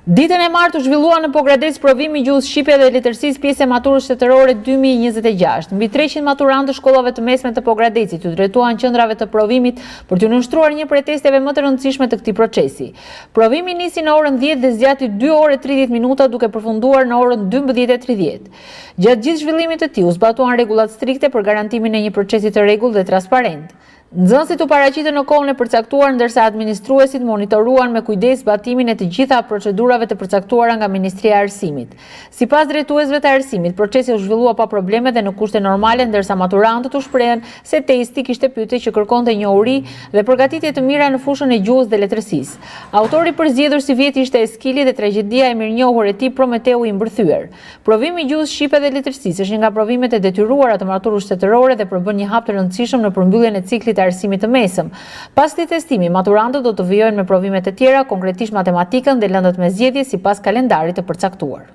Ditën e martë u zhvillua në Pogradec provimi i gjuhës shqipe dhe letërsisë pjesë e maturës shtetërore 2026. Mbi 300 maturantë të shkollave të mesme të Pogradecit iu drejtuan qendrave të provimit për t'iu nënshtruar një prej testeve më të rëndësishme të këtij procesi. Provimi nisi në orën 10 dhe zgjati 2 orë e 30 minuta duke përfunduar në orën 12:30. Gjatë gjithë zhvillimit të tij u zbatuan rregullat strikte për garantimin e një procesi të rregullt dhe transparent. Nxënësit u paraqitën në kohën e përcaktuar ndërsa administruesit monitoruan me kujdes zbatimin e të gjitha procedurave të përcaktuara nga Ministria e Arsimit. Sipas drejtuesve të arsimit, procesi u zhvillua pa probleme dhe në kushte normale ndërsa maturantët u shprehën se testi kishte pyetje që kërkonte njohuri dhe përgatitje të mira në fushën e gjuhës dhe letërsisë. Autori i përzgjedhur sivjet ishte Eskili dhe tragjedia e mirënjohur e tij Prometeu i mbërthyer. Provimi i gjuhës shqipe dhe letërsisë është një nga provimet e detyruara të maturës shtetërore dhe përbën një hap të rëndësishëm në përmbylljen e ciklit të arsimit të mesëm. Pas këtij testimi, maturantët do të vijojnë me provimet e tjera, konkretisht matematikën dhe lëndët me zgjedhje sipas kalendarit të përcaktuar.